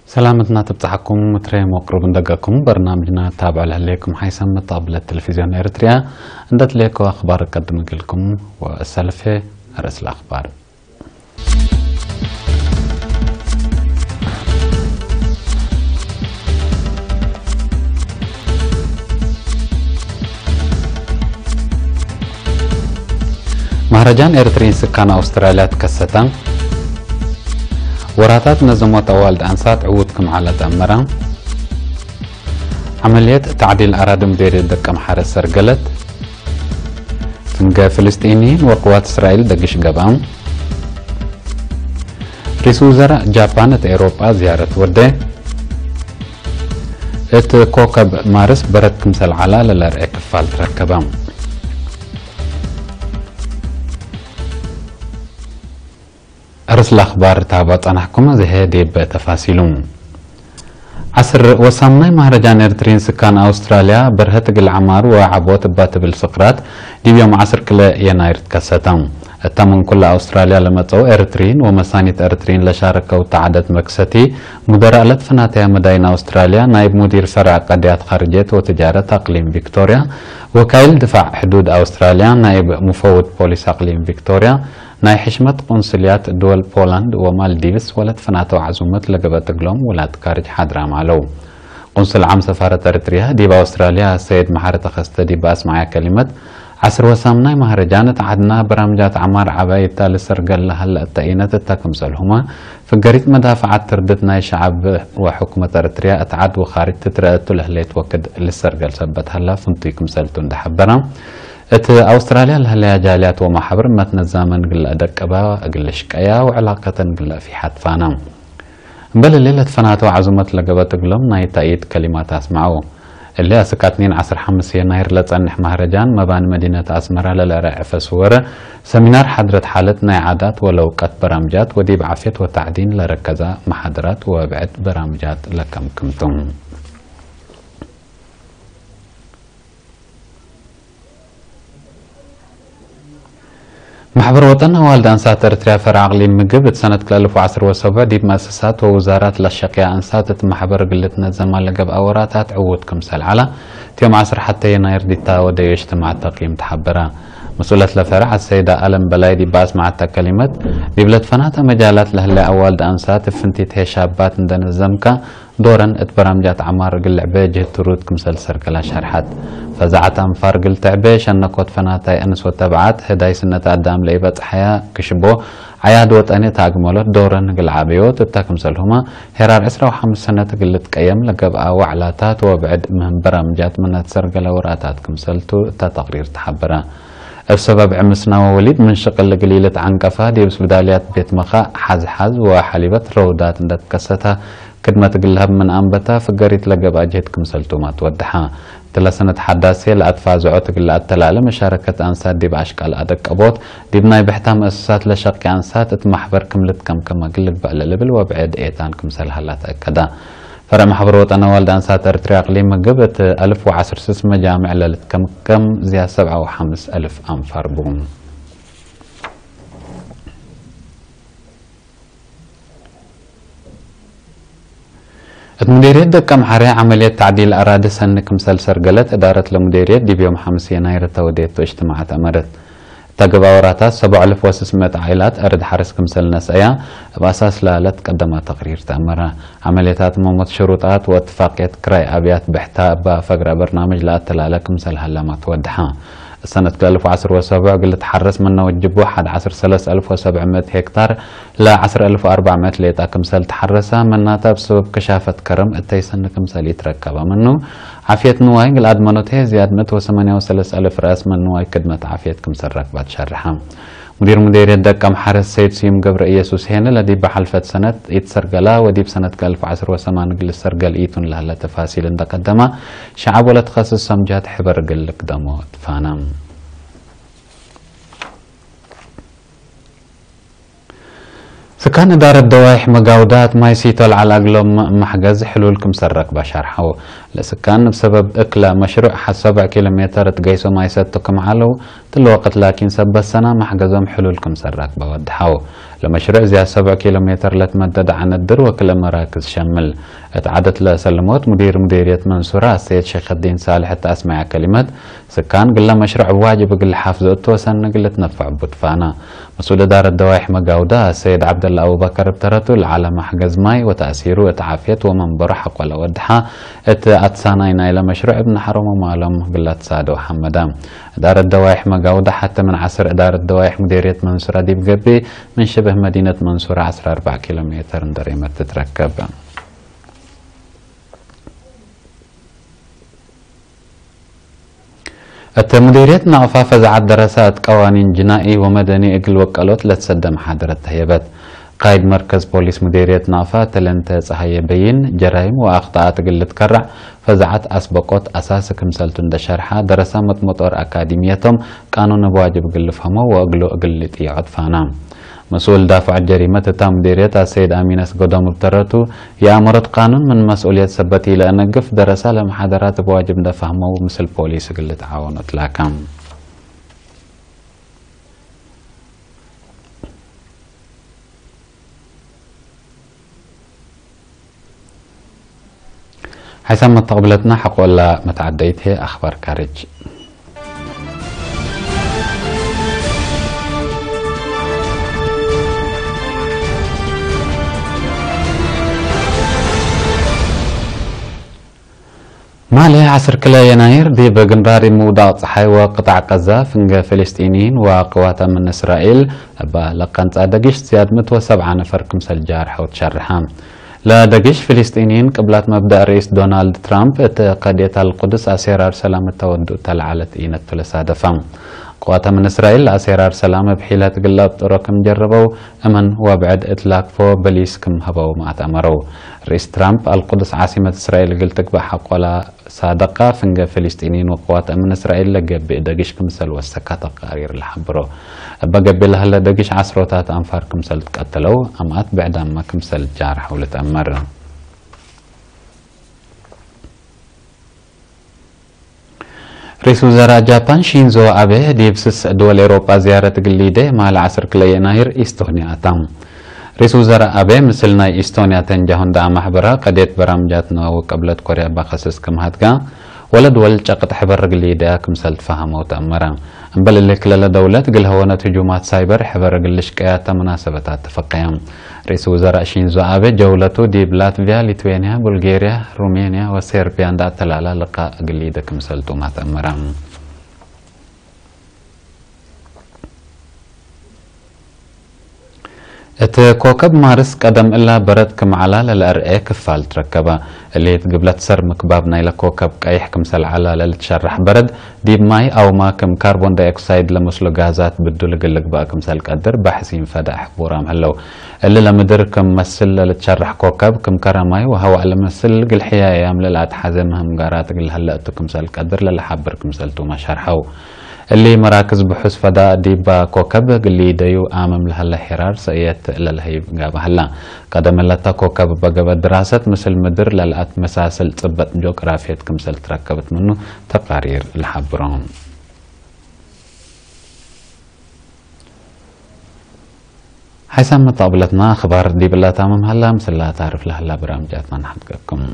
ሰላምትና ትብጻሕኩም፣ ምትረ መቅርብ እንደገኩም በርናምጅና ታብዕ ለህሌኩም ሓይሰም መጣብለት ቴሌቪዝዮን ኤርትርያ እንደትሌኮ ኣኽባር ቀድም ግልኩም ወሰልፌ ርእስ ለኣኽባር። ማህረጃን ኤርትሪን ስካን ኣውስትራልያ ትከሰታ። ወራታት ነዘሞት ኣዋልድ ኣንሳት ዕዉት ክምዓላ ተኣመራ። ዓመልየት ታዕዲል ኣራድም ቤሪ ደቀም ሓረ ሰርገለት። ፍንገ ፍልስጢኒ ወቅዋት እስራኤል ደግሽ ገባ። ሪስ ውዘራ ጃፓን እቲ ኤውሮጳ ዝያረት ወደ። እቲ ኮከብ ማርስ በረት ክምሰል ዓላ ለለርኤ ክፋል ትረከባ። ርእስ ለኣኽባር ታባ ጸናሕኩም ዝሄ ዴበ ተፋሲሉ። ዓስር ወሳምናይ ማህረጃን ኤርትሪን ስካን ኣውስትራልያ በርሀት እግል ዓማር ወዓቦት እባ ትብል ስቕራት ዲብ ዮም ዓስር ክለ የናይር ትከሰታ። እታ ምን ኩላ ኣውስትራልያ ለመጸው ኤርትሪን ወመሳኒት ኤርትሪን ለሻረከው ተዓደት መክሰቲ ሙደራእ ለትፈናተያ መዳይን ኣውስትራልያ ናይብ ሙዲር ፈርዕ ቀድያት ኻርጀት ወትጃረት ኣቅሊም ቪክቶርያ ወካይል ድፋዕ ሕዱድ ኣውስትራልያ ናይብ ሙፈውድ ፖሊስ ኣቅሊም ቪክቶርያ ናይ ሕሽመት ቁንስልያት ድወል ፖላንድ ወማልዲቭስ ወለትፈናተው ዓዙመት ለገበጥ እግሎም ውላድ ካርጅ ሓድራም ኣለው። ቁንስል ዓም ሰፋረት ኤርትርያ ዲብ ኣውስትራልያ ሰይድ መሓሪ ተኸስተ ዲብ ኣስማዕያ ከሊመት ዓስር ወሳምናይ ማህረጃን እት ዓድና በራምጃት ዓማር ዓባይ እታ ልሰርገል ለሃለ እተ ኢነት እታ ክምሰልሁማ ፍገሪት መዳፍዓት ትርድት ናይ ሸዓብ ወሕኩመት ኤርትርያ እት ዓድ ወኻርጅ ትትረአቱ ለህሌት ወክድ ልሰርገል ሰበት ሃላ ፍንቱይ ክምሰልቱ እንደሓበራ እቲ ኣውስትራልያ ለህለያ ጃልያት ወማሕበር መትነዛመን ግለ ደቀባ እግል ሽቀያ ወዕላቀተን ግለ ፊሓት ፋና። እምበል እሊ ለትፈናተው ዓዙመት ለገበጥ እግሎም ናይ ታእይድ ከሊማት ኣስማዑ። እሊ ኣስካትኒን ዓስር ሓምስ የናይር ለጸንሕ ማህረጃን መባን መዲነት ኣስመራ ለለረ ዕፈስ ወረ ሰሚናር ሓድረት ሓለት ናይ ዓዳት ወለውቀት በራምጃት ወዲብ ዓፍየት ወታዕዲን ለረከዛ መሓደራት ወብዕድ በራምጃት ለከምክምቱ። ማሕበር ወጠን ኣዋልድ ኣንሳት ኤርትርያ ፈርዕ ኣቕሊም ምግብ እቲ ሰነት ክልተ ኣልፍ ወዓሰርተ ሰብዓ ዲብ መእሰሳት ወውዛራት ለሸቅያ ኣንሳት እቲ ማሕበር ግልት ነዘማ ለገብኣ ወራታት ዕዉት ክምሰል ዓላ እቲ ዮም ዓሰርተ ሓደ የናይር ዲታ ወደዮ እጅትማዕ ተቕይም ተሓበረ። መስኡለት ለፈርዕ ኣሰይዳ ኣለም በላይ ዲባ ኣስማዓታ ከሊመት ዲብ ለትፈናተ መጃላት ለህለ ኣዋልድ ኣንሳት እፍንቲት ሄሻባት እንደነዘምካ ዶረን እት በራምጃት ዓማር ግልዕ በ ጅህት ትሩት ክምሰል ሰርገላ ሸርሓት። ፈዛዓት ኣንፋር ግልትዕ በ ሸነኮት ፈናታይ ኣንስ ወተብዓት ህዳይ ስነት ኣዳም ለኢበጽሓያ ክሽቦ ዓያድ ወጠኒ እታ ኣግመሎት ዶረን ግልዓ በዮት እታ ክምሰልሁማ ሄራር ዕስራ ወሓምስ ሰነት ግልት ቀየም ለገብኣ ዋዕላታት ወብዕድ ምህም በራምጃት ምነት ሰርገላ ወራታት ክምሰልቱ እታ ተቕሪር ተሓበረ። እብ ሰበብ ዕምስና ወወሊድ ምን ሽቅል ግሊልት ዓንቀፋ ዲብ ስብዳልያት ቤት መኻእ ሓዝሓዝ ወሓሊበት ረውዳት እንደትከሰታ ክድመት ግልሀብ ምን ኣንበታ ፍገሪት ለገብኣ ጅህድ ክምሰልቱማ ትወድሓ። ትለሰነት ሓዳሴ ለኣትፋዝዖ ትግለ ኣተላለ መሻረከት ኣንሳት ዲብ ኣሽቃል ኣደቀቦት ዲብ ናይ ብሕታ መእሰሳት ለሸቂ ኣንሳት እት ማሕበር ክምልት ከምከመ ግልግበእ ለልብል ወብዕድ ኤታን ክምሰል ሃላ ተእከዳ። ፈረዕ ማሕበር ወጠን ኣዋልድ ኣንሳት ኤርትርያ ኣቕሊም ምግብ እት ኣልፍ ወዓሰርተ ስስ መጃምዕ ለልትከምከም ዝያ ሰብዓ ወሓምስ ኣልፍ ኣንፋር ቡ። እት ሙዴርየት ደቀ ምሓርያ ዓመልየት ታዕዲል ኣራዲ ሰኒ ክምሰል ሰርገለት እዳረት ለሙዴርየት ዲብ ዮም ሓምስ የናይር እተወደየቶ እጅትማዓት ኣመረት። እታ ገብኣ ወራታት ሰብዓ ኣልፍ ወስስ ምእት ዓኢላት ኣርድ ሓርስ ክምሰል ነስአያ እብ ኣሳስ ለኣለት ቀደማ ተቕሪር ተኣመረ። ዓመልየታት መሞት ሽሩጣት ወእትፋቅየት ክራይ ኣብያት ብሕታ እባ ፈግራ በርናምጅ ለኣተላለ ክምሰል ሃላማ ተወድሓ። ሰነት ክልተ ኣልፍ ወዓሰርተ ሰብዓ ግልት ሓረስ መና ወጅቡ ሓደ ዓሰርተ ሰለስተ ኣልፍ ወሰብዓ ምእት ሄክታር ለዓሰርተ ኣልፍ ወኣርባዕ ምእት ሌጣ ክምሰል ተሓረሳ መናታ ብሰበብ ክሻፈት ከረም እተይሰኒ ክምሰል ይትረከባ መኑ ዓፍየት ንዋይ ግልኣድ መኖቴ ዝያድ ምእት ወሰማንያ ወሰለስተ ኣልፍ ርኣስ መን ንዋይ ክድመት ዓፍየት ክምሰል ረክባ ትሸርሓ። ሙዲር ሙዴርየት ደቀም ሓረስ ሰይድ ስዩም ገብረ ኢየሱስ ሄነ ለዲብ ሓልፈት ሰነት ኢትሰርገላ ወዲብ ሰነት ክልተ ኣልፍ ወዓሰርተ ሰማን ግልት ሰርገል ኢቱን ለህለ ተፋሲል እንደቀደማ ሸዓብ ወለትኸስስ ሰምጃት ሕበር ግል ክደሞ ትፋና። ስካን እዳረት ደዋይሕ መጋውዳት ማይ ሲቶ ለዓል ኣግሎም ማሕገዝ ሕሉል ክምሰረክ ባሻርሓው። ለስካን ብሰበብ እክላ መሽሩዕ ሓሰብዕ ኪሎ ሜተር እትገይሶ ማይ ሰቶ ክምዓለው ትልወቅት ላኪን ሰበሰና ማሕገዞም ሕሉል ክምሰራክ ባወድሓው። ለመሽሩዕ እዚያ ሰብዕ ኪሎ ሜተር ለትመደድ ዓነድር ወክለ መራክዝ ሸምል። እት ዓደት ለሰልሞት ሙዲር ሙዲርየት መንሱራ ሰይድ ሸይኸዲን ሳልሕ እት ኣስማያ ከሊመት ስካን ግለ መሽሩዕ ዋጅብ እግል ሓፍ ዘእቶ ሰን እግል ትነፍዕ ቡትፋና። መስኡል እዳረት ደዋይሕ መጋውዳ ሰይድ ዓብደላ ኣቡበከር ብተረቱ ለዓለ ማሕገዝ ማይ ወተኣሲሩ እቲ ዓፍየት ወመንበሩ ሓቆለ ወድሓ እቲ ኣትሳናይ ናይለ መሽሩዕ እብን ሓሮሞ ማሎም ግለ ትሳደው ሓመዳ። እዳረት ደዋይሕ መጋውዳ ሓተ ምን ዓስር እዳረት ደዋይሕ ሙዲርየት መንሱራ ዲብ ገቢ ምን ሽብህ መዲነት መንሱራ ዓስራ ኣርባዕ ኪሎ ሜተር እንደሬመት ትትረከብ። እተ ሙዲርየት ናቕፋ ፈዛዓት ደረሳ እት ቀዋኒን ጅናኢ ወመደኒ እግል ወቀሎት ለትሰደም ሓደረት ተህየበት። ቃይድ መርከዝ ፖሊስ ሙዲርየት ናቕፋ ተለንተ ፀሃየ በይን ጀራይም ወኣኽጣኣት እግል ልትከራዕ ፈዛዓት ኣስበቆት ኣሳሲ ክምሰልቱ እንደሸርሓ ደረሳ መጥመጦር ኣካዲምየቶም ቃኑን እብ ዋጅብ እግል ልፍሀሞ ወእግሎ እግል ልጥየዖት ፋና። መስኡል ዳፍዖ ጀሪመት እታ ሙዲርየት ኣሰይድ ኣሚነስ ጎዶም ብተረቱ የኣመሮት ቃኑን ምን መስኡልየት ሰበት ኢለ እነግፍ ደረሳ ለመሓደራት እብ ዋጅብ እንደፋህመው ምስል ፖሊስ እግል ልትዓወኖ ትላካ። ሓይሳም መተቕብለትና ሓቆላ መተዓደይት ኣኽባር ካርጅ። ማሌ ዓስር ክለ የናይር ዲብ ግንራሪ ምውዳቕ ፀሓይ ወቅጣዕ ቀዛ ፍንገ ፍልስጢንይን ወቅዋታ ምን እስራኤል እባ ለቀንፃ ደጊሽ ዝያድ ምት ወሰብዓ ነፈር ክምሰል ጃርሐው ትሸርሐ። ለደጊሽ ፍልስጢንይን ቅብላት መብዳእ ርኢስ ዶናልድ ትራምፕ እቲ ቀዴት ኣልቁድስ ኣሴራር ሰላም እተወድኡ ተለዓለት ኢነቱ ለሳደፋ። ቅዋታ ምን እስራኤል ኣሴራር ሰላም እብ ሒለት ግላብ ጥሮ ክም ጀረበው እመን ወብዕድ እትላክፎ በሊስ ክም ሀበው ማእት ኣመረው። ርኢስ ትራምፕ ኣልቁድስ ዓሲመት እስራኤል እግል ትግባእ ሓቆላ ሳደቃ ፍንገ ፍልስጢንይን ወቅዋት እምን እስራኤል ለገብእ ደጊሽ ክምሰል ወሰካ ተቃሪር ለሓብሮ። እበ ገቢ ለህለ ደጊሽ ዓስሮታት ኣንፋር ክምሰል ትቀተለው ኣምኣት ብዕዳማ ክምሰል ጃርሐው ልትኣመር። ርኢስ ውዘራእ ጃፓን ሺንዞ ኣቤ ዲብ ስስዕ ድወል ኤውሮጳ ዝያረት ግሊደ ማል ዓስር ክለ የናይር ኢስቶንያ ኣታ። ርኢስ ውዘራእ ኣቤ ምስል ናይ ኢስቶንያ ተንጃሁን ደኣ ማሕበራ ቀዴት በራምጃት ነዋዊ ቀብለት ኮርያ ባኸስስ ክም ሃድጋ ወለ ድወል ጨቅጥ ሕበር ግሊደያ ክምሰል ትፈሃመው ተኣመራ። እምበል እሊ ክለለ ደውለት ግል ሀወነት ህጁማት ሳይበር ሕበር ግልሽ ቀያተ መናሰበታት ተፈቀያ። ርኢስ ውዘራእ ሺንዞ ኣቤ ጀውለቱ ዲብ ላትቪያ፣ ሊትዌንያ፣ ቡልጌርያ፣ ሩሜንያ ወሴርቢያ እንዳተላላ ልቃ እግል ኢደ ክምሰል ቱማት ኣመራ። እቲ ኮከብ ማርስ ቀደም እላ በረድ ክምዓላ ለለኣርኤ ክፋል ትረከባ። እሌት ግብለት ሰር ምክባብ ናይለ ኮከብ ቀይሕ ክምሰል ዓላ ለልትሸራሕ በረድ ዲብ ማይ ኣውማ ክም ካርቦን ዳይኦክሳይድ ለመስሎ ጋዛት ብዱል እግል ልግባእ ክምሰል ቀድር ባሕሲን ፈዳ ኣሕቡራም ህለው። እሊ ለምድር ክም መስል ለልትሸራሕ ኮከብ ክም ከረማይ ወሀዋእ ለመስል ግልሕያያም ለልኣትሓዘ ምህምጋራት እግል ህለእቱ ክምሰል ቀድር ለልሓብር ክምሰልቱ መሸርሐው። እሊ መራክዝ ብሑስ ፈዳ ዲባ ኮከብ ግሊ ደዩ ኣመም ለሀለ ሄራር ሰእየት ለልሀይብ ጋባ ህላ። ቀደም ለታ ኮከብ በገበ ድራሰት ምስል ምድር ለልኣት መሳስል ጽበጥ ጂኦግራፊየት ክምሰል ትረከብት ምኑ ተቃሪር ለሓብሮም። ሓይሳም መጣቕብለትና ኣኽባር ዲብላ ታመም ሃላ ምስላ ታርፍ ለሃላ ብራምጃትና ንሓድገኩም።